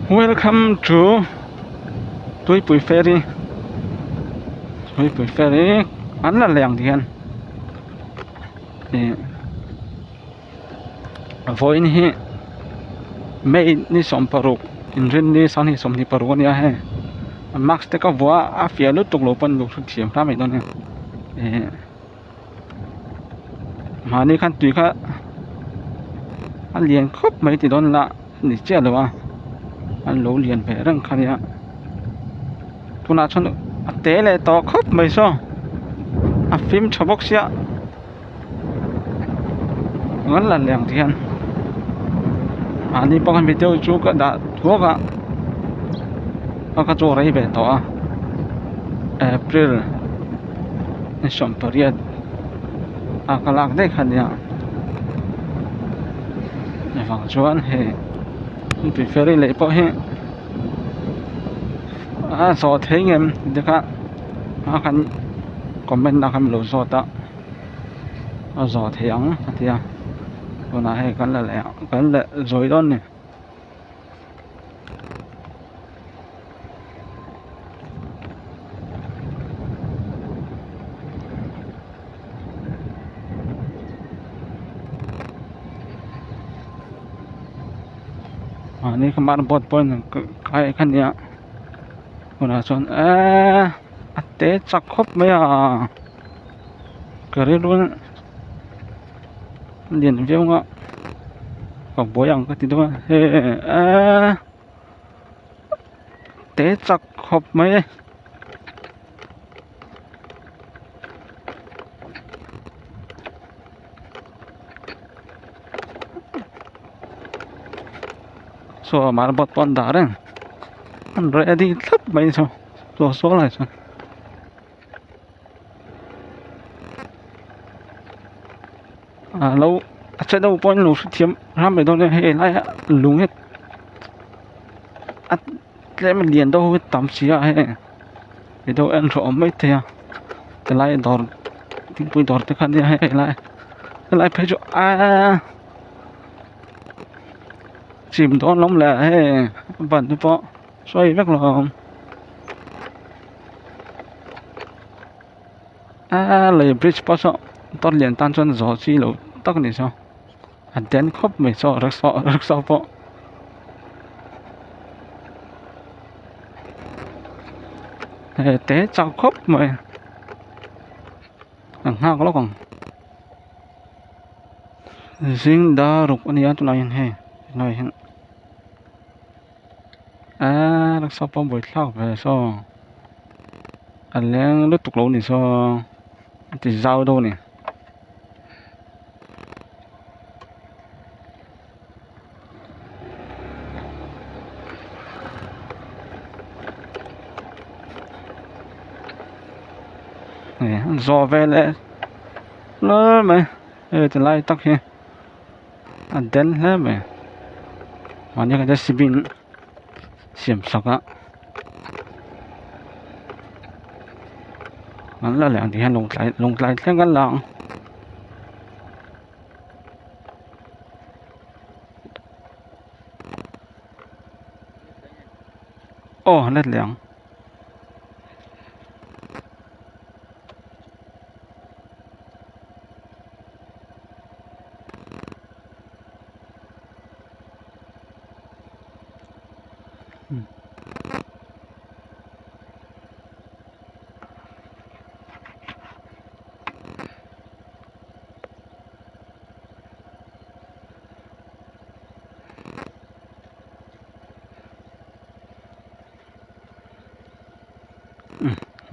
Welcome to Tuipui ferry Tuipui ferry an la leng ti hian ih vawiin hi May ni 16 inrinni sanghnih 25 a nia hei mask te ka vuah a a fiah lutuk lo pawn lu hrethiam hram mai dawn a ni ih mahni khan tui kha a lian khawp mai ti dawn ila ni chiah lo a an lo lian ve reng kha nia tunah chuan a te leh tawh khawp mai saw a fim tha bawk sia an la leng ti hian mahni pawh khan video chu ka dah thuak a a kha chu a rei ve tawh a april ni 18 a ka lak daih kha nia engvang chuan hei tui ferry leh pawh hi a zawh thei ngem ti kha a khan comment ah khan min lo zawt a a zawh thei ang a ti a tunah hei kan la leh kan la zawi dawn a ni. Mahni kha mar boat pawhin kai kha nia hunah chuan eee a te chak khawp mai a ka rilru lian viau a ka buai ang ka ti dawn a he eee te chak khawp mai e. Saw mar boat pawh an dah reng an ready thlap mai saw saw saw lai sawn. A lo a che deuh pawhin lo hrethiam ram mai dawn nia hei laia lung hi a tlem a lian deuh hi tam si a hei ti deuh en rawh awm maithei a tilai dawr thingpui dawr te kha nia hei lai helai phei chu aaaa chim dawn lawm le hei ban te pawh sawi vek lo awm. Aaa lei bridge pawh saw tawt lian tan chuan zawh chi loh tak a ni saw a den khawp mai saw rickshaw rickshaw pawh hei te chak khawp mai an nghak lawk ang zing dar ruk a ni a tunah hian hei tunah hian aaa rickshaw pawh a buaithlak ve saw. A leng lutuk lo ni saw a ti zau deuh a ni. Zawh ve leh hlur mai hei ti lai tak hi a den hle mai mahni kha dustbin siam sak a an la leh ang tih hian lawngtlai lawngtlai thleng an la ang. Aw let leh ang.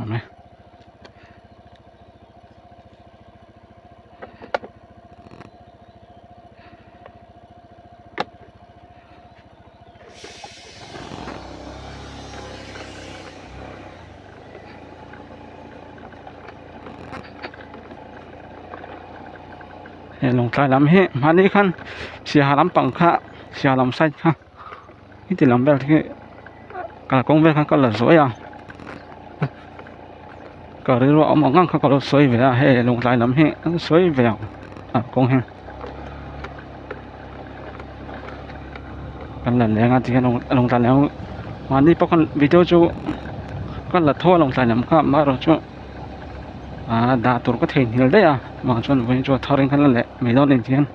Awm e. He lawngtlai lam hi mahni khan siaha lampang kha siaha lam side kha heti lam vel hi kalkawng vel kha ka la zuai a ka rilru a awm ang ang kha ka lo sawi ve a hei lawngtlai lam hi an sawi ve ang kalkawng hi. Kan la leng a tikhian lawngtlai lam mahni pawh khan video chu ka la tho a lawngtlai lam kha amaherawhchu ahh dah tur ka theihnghilh daih a chuvang chuan vawiin chu a thar in khan la leh mai dawn a ni tikhian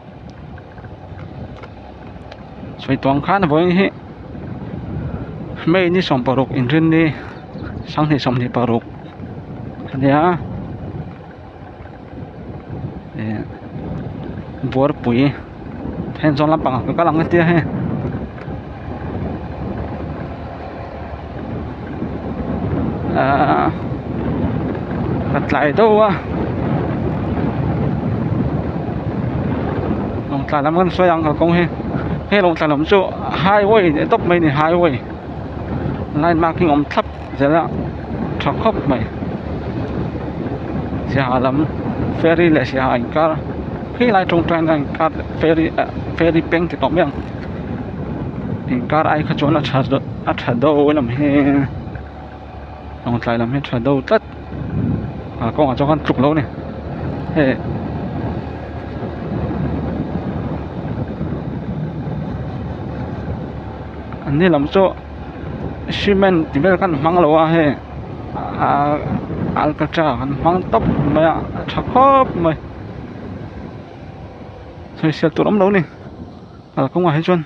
sawi tawh ang khan vawiin hi May ni 16 inrinni sanghnih 26 a nia eh buarpui Thenzawl lampangah ka kal ang a tia hei ahh ka tlai deuh a lawngtlai lam kan sawi ang kalkawng hi hei lawngtlai lam chu highway ni tawp mai a ni highway line marking awm thlap zel a tha khawp mai siaha lam ferry leh siaha inkar helai tawngtaina inkar ferry ah ferry peng ti tawh mai ang inkar ai kha chuan a tha a tha deuh lam hi lawngtlai lam hi a tha deuh tlat ah kawngah chuan khan tluk lo a ni hei. An ni lam chu cement tih vel khan hmang lo a hei ahh alkatra an hmang tawp mai a a tha khawp mai sawisel tur awm lo a ni kalkawngah hi chuan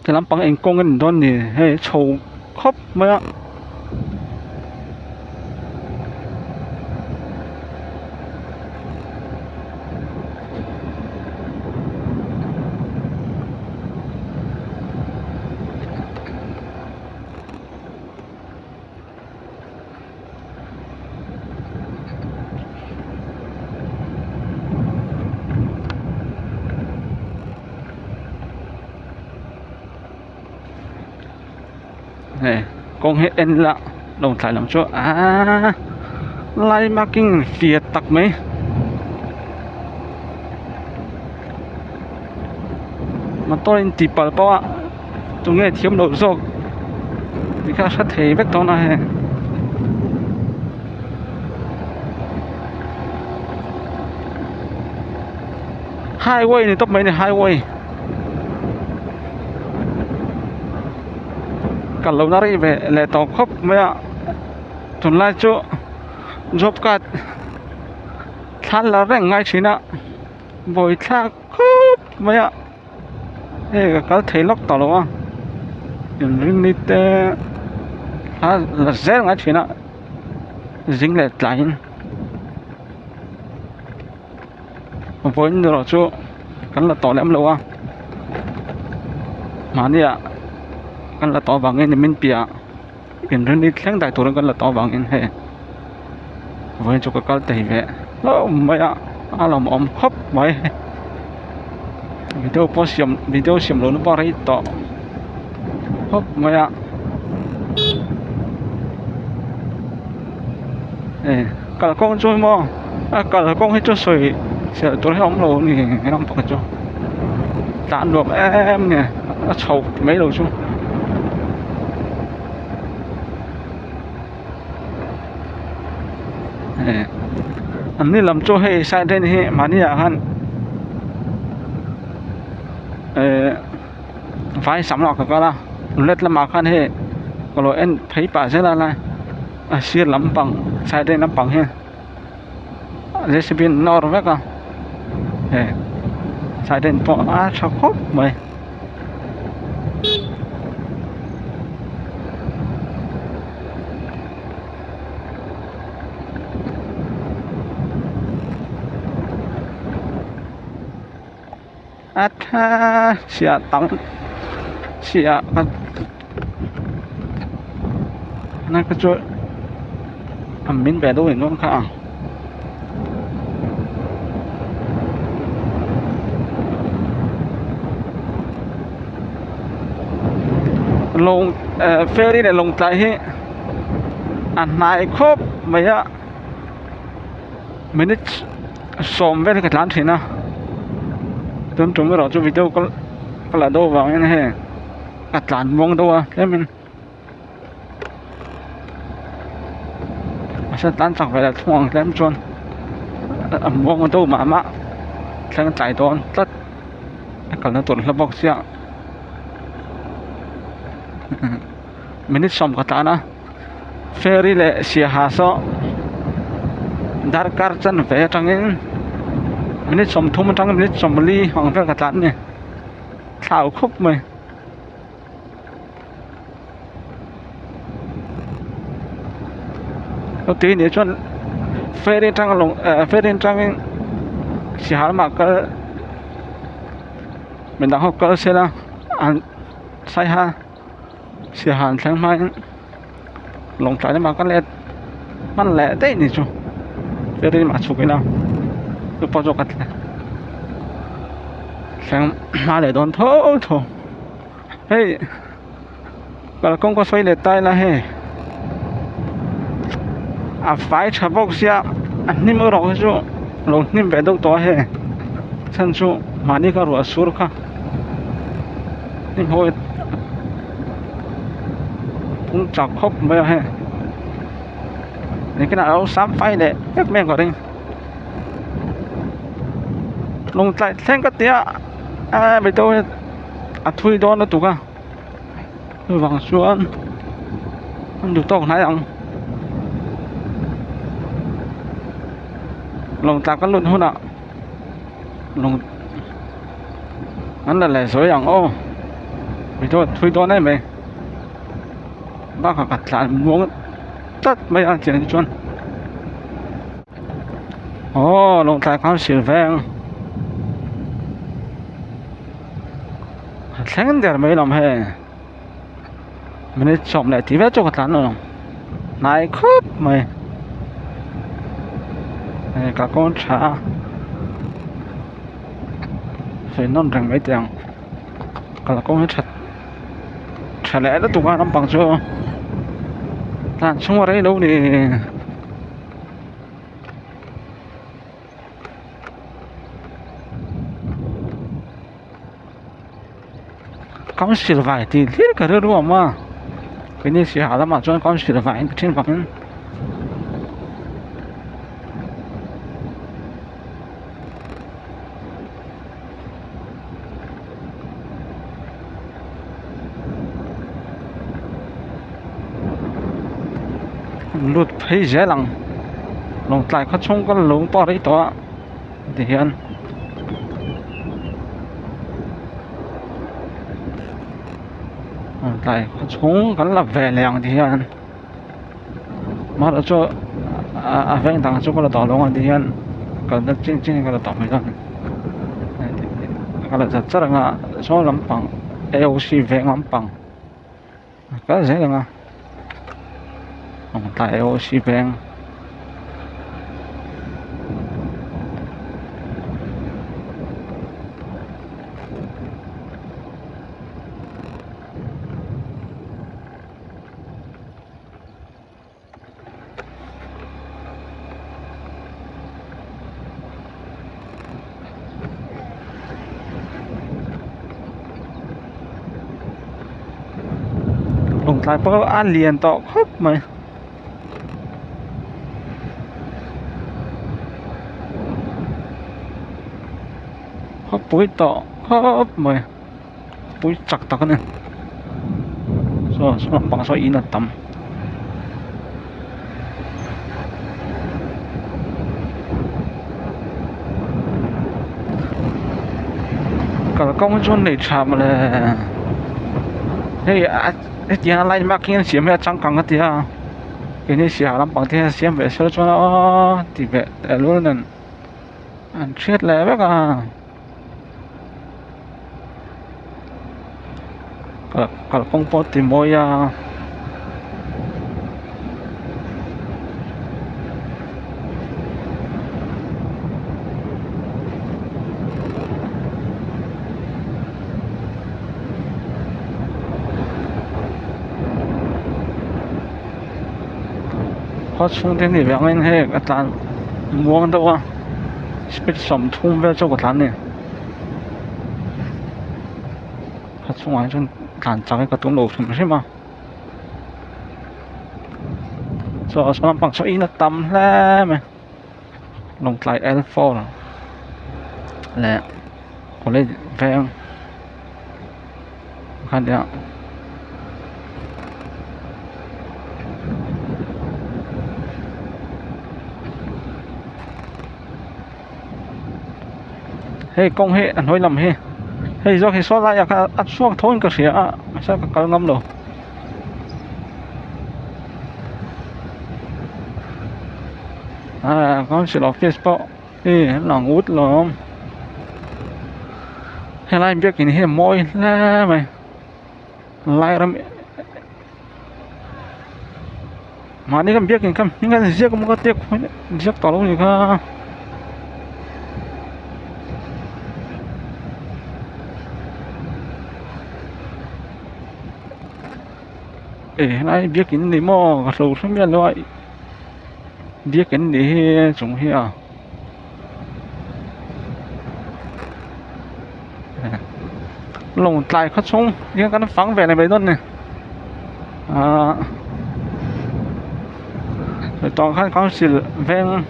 ti lampang eng kawng a ni dawn ni hei chho khawp mai a. Hei kawng hi en ila lawngtlai lam chu aaa lai marking fiah tak mai. Motor in tih palh pawh a tunge thiam loh zawk tih kha a hre thei vek dawn a hei. Highway ni tawp mai a ni highway kal lohna rei ve leh tawh khawp mai a tunlai chu job card thla la reng ngai thin a bawithlak khawp mai a hei ka kal thei lawk tawh lo a inrinni te thla la zel ngai thin a zing leh tlaiin. Vawiin erawh chu kan la tawh lem lo a mahnia kan la tawh avangin nimin piahah inrinni thleng dai turin kan la tawh avangin hei vawiin chu ka kal thei ve hlauh mai a a lawmawm khawp mai video pawh siam video siam lohna pawh a rei tawh khawp mai a kalkawng chu maw a kalkawng hi chu sawi chhiar tur hi a awm lo a ni ram pakhat chu tlan nuam em nge a chho mai lo chu. An ni lam chu hei side en hi mahni ah khan ehh vai sam lah ka kal a let lamah khan hei ka lo en phei pah zel a lai. A sir lampang side lampang hi J C B in nawr vek a hei side pawh a tha khawp mai. A tha chhiah tam chhiah na kha chu a min ve deuh in dawn kha a. Lawng eh ferry leh lawng tlai hi a hnai khawp mai a minutes sawm vel hi ka tlan thin a tun tum erawh chu video ka ka la deuh vangin hei ka tlan muang deuh a tlemin mahse tlan chak ve leh thung ang tlem chuan a muang deuh mah mah thleng tlai dawn tlat a kalna tur hla bawk chiah. Minute sawm ka tlan a ferry leh siaha saw darkar chanve atangin minute 30 atangin minute 40 ang vel ka tlan a ni thlau khawp mai. Tui nih chuan ferry atang lawng eh ferry atangin siaha lamah kal midang ho kal sela an saiha siaha an thleng hmain lawng tlai lamah ka let hman leh daih ni chu ferry lamah chhuk ila chu pawh chu ka thleng hma leh dawn tho tho. Hei kalkawng ka sawi leh ta ila hei a fai tha bawk sia a hnim erawh hi chu lo hnim ve deuh tawh a hei chhan chu mahni ka ruah sur kha hnim ho hi pung chak khawp mai a hei engtin a lo sam fai leh vek mai ang ka ring lawng tlai thleng ka tia a mi deuh hian. A thui dawn lutuk a chuvang chuan an duh tawk hnai ang lawng tla ka lut hunah lawng an la leh sawi ang aw mito a thui dawn em mai bakah ka tlan muang tlat mai a tiang hi chuan aw lawng tlai khan sil veng. A thleng der mai lawm hei minute sawm leh tih vel chu ka tlan lo hnai khawp mai hei ka kawn tha a sawi nawn reng mai teh ang kalkawng hi that tha leh lutuk a nampang chu tlan chhung a rei lo ni. Council vai tih hlir ka rilru a awm a keini siaha lamah chuan council vai an ti thin vangin lut phei zel ang lawngtlai khaw chhung ka lung pawh a rei tawh a tihian lawngtlai khaw chhung kan la ve leh ang tihian amaherawhchu a veng dang chu ka la tawh lo ang tihian kalna chin chin ka la tawh mai dawn ka la chat chat ang a saw lampang A_O_C veng lampang. A kal zel ang a lawngtlai AOC veng Lawngtlai pawh a lian tawh khawp mai. Khawpui tawh khawp mai khawpui chak tak a ni saw saw lampang saw in a tam. Kalkawng chu nei tha mawle hei a hetiang a line mark hi an siam hi a changkang a tia keini siaha lampang te hian siam ve se chuan aw ti ve tehlul nen an hriat leh vek a. Kalkawng pawh a ti mawi a. Khaw chhung te ni vangin hei a tlan muang deuh a speed 30 vel chu ka tlan a ni a chungah hi chuan tlan chak hi ka tum lo hrim hrim a chuan saw lampang saw in a tam hle mai Lawngtlai L four leh college veng kha nia. Hei kawng hi a hnuai lam hi hei zawk hi saw laiah khan a chhuak tho in ka hria a mahse ka kal ngam lo. Aaa council office pawh hi an lang ut lawm helai biakin hi a mawi hle mai lai ram mahni kan biakin kha hming an ziak emaw ka tia ziak tawh lo a ni kha. E helai biakin a ni maw ka hlo hre miah lo a biakin a nih hi chung hi a lawng tlai khaw chhung hian kan fang ve leh mai dawn a ni ahh tawh khan council veng a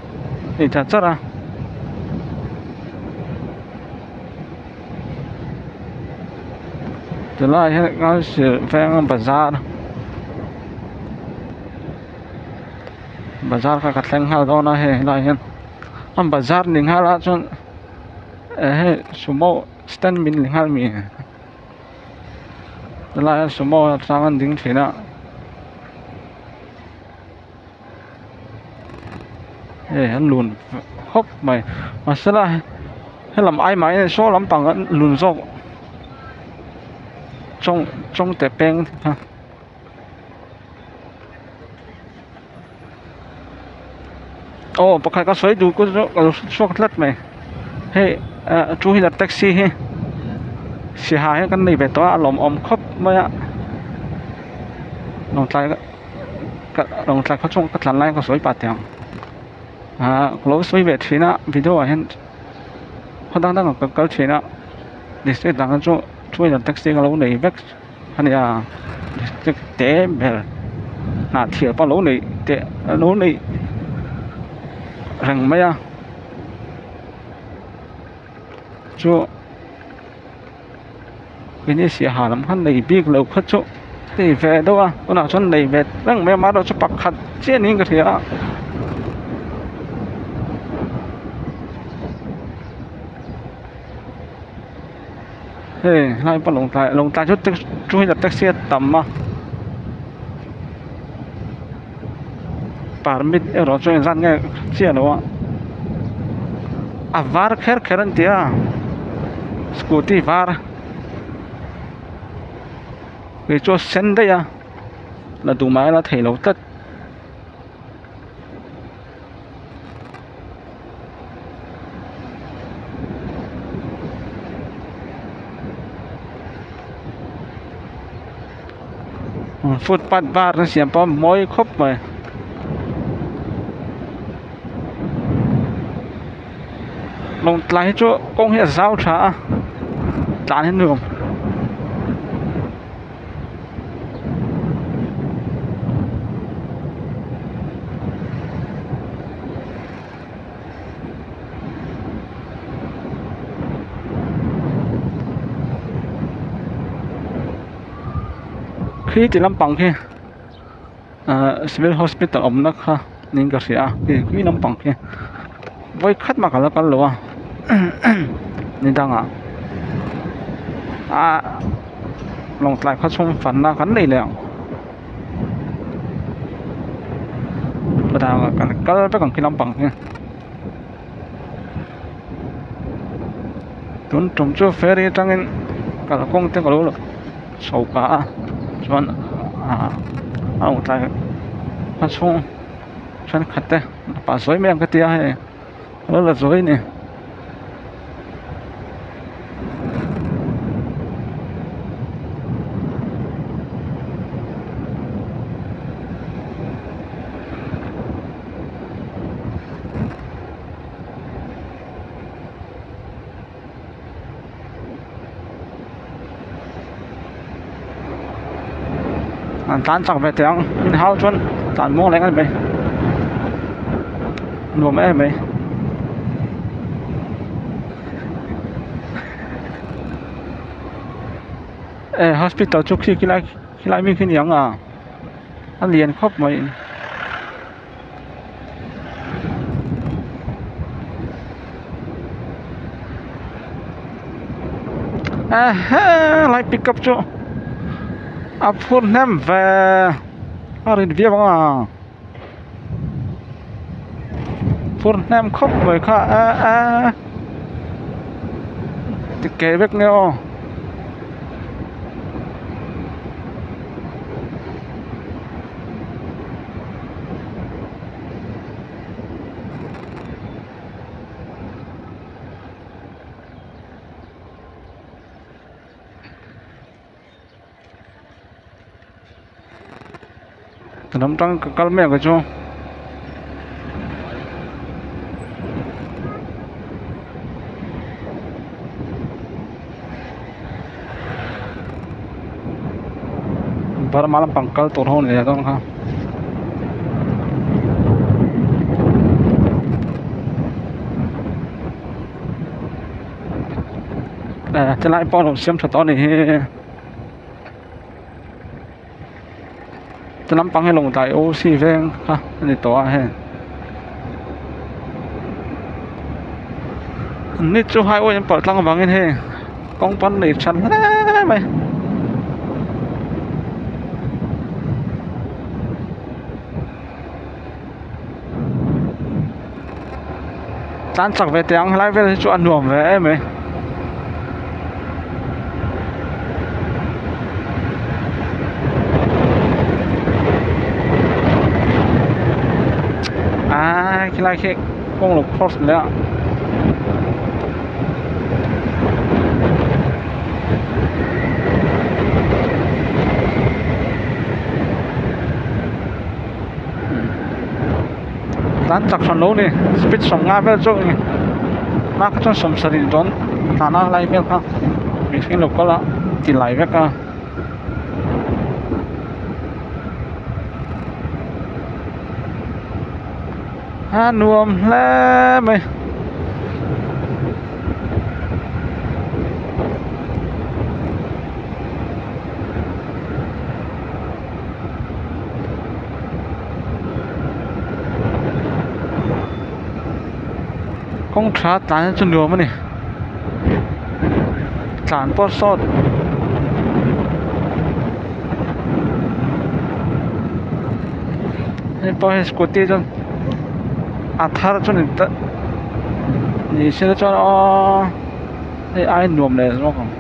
ni char char a. Tilai hi council veng bazar bazar kha ka thleng nghal dawn a hei helaiah hian a bazar ni nghal ah chuan eh hei sumo stand min ni nghal mi helaiah hian sumo atang an ding thin a. Hei an lun khawp mai mahsela helam ai mahin saw lampang an lun zawk chawng chawngte peng te kha. Aw pakhat ka sawi duh chu ka lo hre chhuak tlat mai hei ah two wheeler taxi hi sihah hian kan nei ve tawh a a lawmawm khawp mai a lawngtlai ka lawngtlai khaw chhung ka tlan lai ka sawi pah teh ang ah ka lo sawi ve thin a video ah hian khaw dang dang ah ka kal thin a district dang chu two wheeler taxi ka lo nei vek. A nia district te ber hnah thial pawh a lo neih teh a lo neih reng mai a chu keini siaha lam khan nei bik lo kha chu ti ve deuh a tunah chuan nei ve reng mai a amaherawhchu pakhat chiah niin ka hria a. Hei helai pawh lawngtlai lawngtlai chu taxi two wheeler taxi a tam a permit erawh chu engzat nge chiah lo a a var kher kher an ti a scooty var kei chu a sen daih a la duh mai la theih loh tlat. Footpath var an siam pawh a mawi khawp mai. Lawngtlai hi chu kawng hi a zau tha a tlan hi nuam. Khi ti lampang khi ahh civil hospital awmna kha niin ka hria a khi lampang khi vawikhat mah ka la kal lo a ni dangah ah lawngtlai khaw chhung fanna kan nei leh ang chutah kan kal vek ang khi lampang hi tun tum chu ferry atangin kalkawng te ka lo la chho pah a chuan ah a lawngtlai khaw chhung thenkhat te pah zawi mai ang ka ti a hei a lo la zawi a ni. An tlan chak ve teh ang in hau chuan tlan muang leh ngat mai nuam em mai. Eh hospital chu khi khilai khilai mi khi ni ang a a lian khawp mai. Ehe lai pick up chu a phur hnem ve a rit viau ang a phur hnem khawp mai kha e e ti keh vek nge aw. Lam tang ka kal mek a chu Burma lampang kal tur ho ni leh dawn kha. Eh chelai pawh a lo siam tha tawh a ni hi ti lampang hi lawngtlai OC veng kha a ni tawh a hei ni chu highway an palh tlang avangin hei kawng pawn nei tha hle mai. Tlan chak ve teh ang helai vel hi chu a nuam ve em mai. Aaa khilai khi kawng lo cross leh a. Tlan chak hran lo ni speed 50 vel chu ni hma kha chuan 70 dawn tlan a lai vel kha mihring lo kal a ti lai vek a. A nuam hle mai. Kawng tha tlan hi chu nuam a ni tlan pawh sawt hei pawh hi scooty chuan a thar chu ni ta ni se chuan aww hei ai nuam leh zawk ang.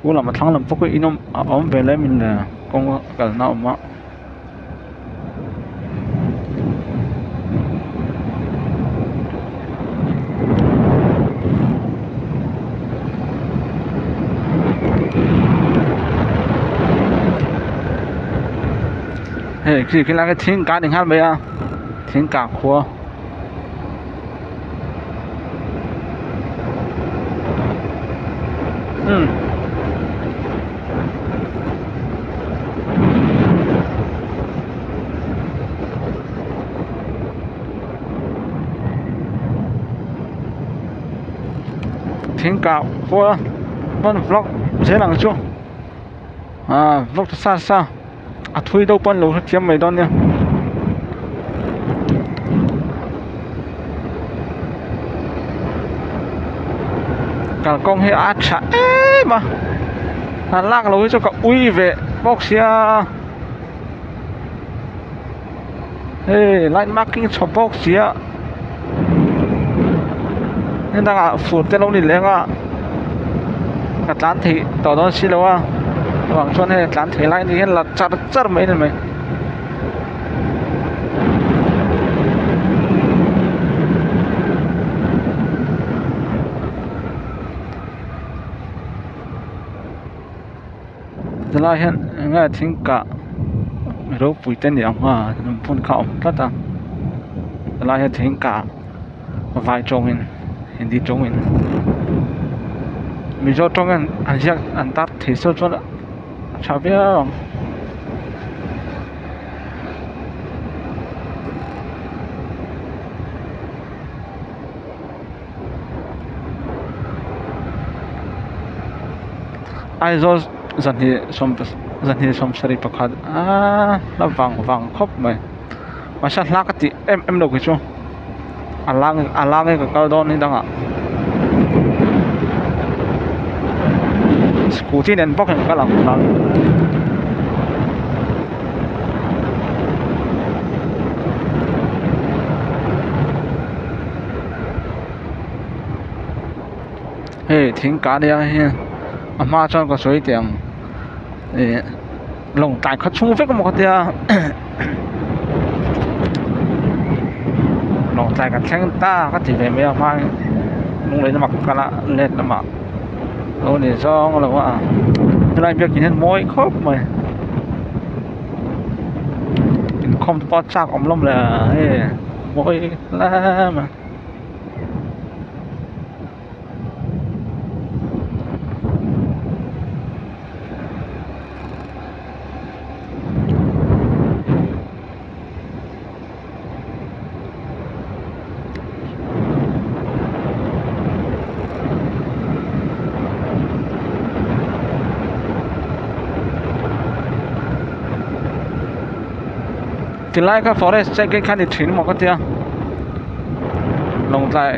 Pu lam a thlang lam pawh khi in awm a awm ve lem in le kawng a kalna a awm a. Hei khi khi lai khi thing kah a ni nghal mai a thing kah khua. Umm. Thing kah khua hman vlog zel ang chu ah vlog ta sa sa a thui deuh pawn lo hrethiam mai dawn nia. Kalkawng hi a tha em a han lak loh hi chu ka ui ve bawk sia hei light marking chho bawk sia heng dangah fur te lo ni leng a ka tlan theih tawh dawn si lo a chuvang chuan hei tlan thei lai ni hian la char char mai a ni mai. Helai hian eng nge thing kah ropui te ni ang a lungphun kha a awm tlat a helai hian thing kah vai tawngin hindi tawngin mizo tawngin an ziak an tar thei sawn chuan a tha viau ang. Aizawl zahnih sawm zahnih sawmsarih pakhat aaa hla vang vang khawp mai mahse hla ka tih em em lo khi chu a lang a lang e ka kal dawn ni dangah scooty nen bawk in kal ang kal. Hei thing kah nia hei a hma chuan ka sawi teh ang ih lawng tlai kha chhung vek emaw ka tia lawng tlai ka thleng ta ka ti ve mai a hma in lunglei lamah ka kal a let lamah lo ni zawng lo a helai biakin hian mawi khawp mai inkhawm te pawh a chak awm lawm le hei mawi hle mai. Tilai kha forest check kha ni thin maw ka tia Lawngtlai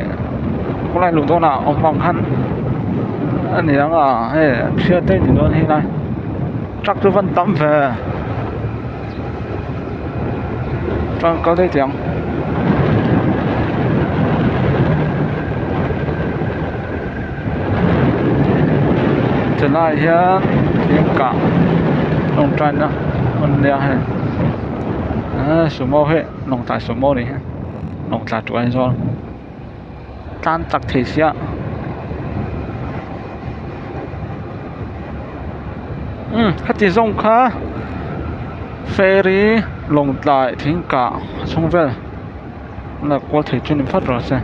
khawlai luh dawnah awm vang khan a ni ang a hei hriat daih ni dawn hi lai truck chu van tam ve chuan kal daih teh ang. Chennai hian thing kah tawngtai na hmun nia hei eee sumo hi lawngtlai sumo a nih hi lawngtlai to Aizawl tlan chak thei sia umm heti zawng kha ferry lawngtlai thing kah a chhung vel la kual thei chu ni phawt rawh se.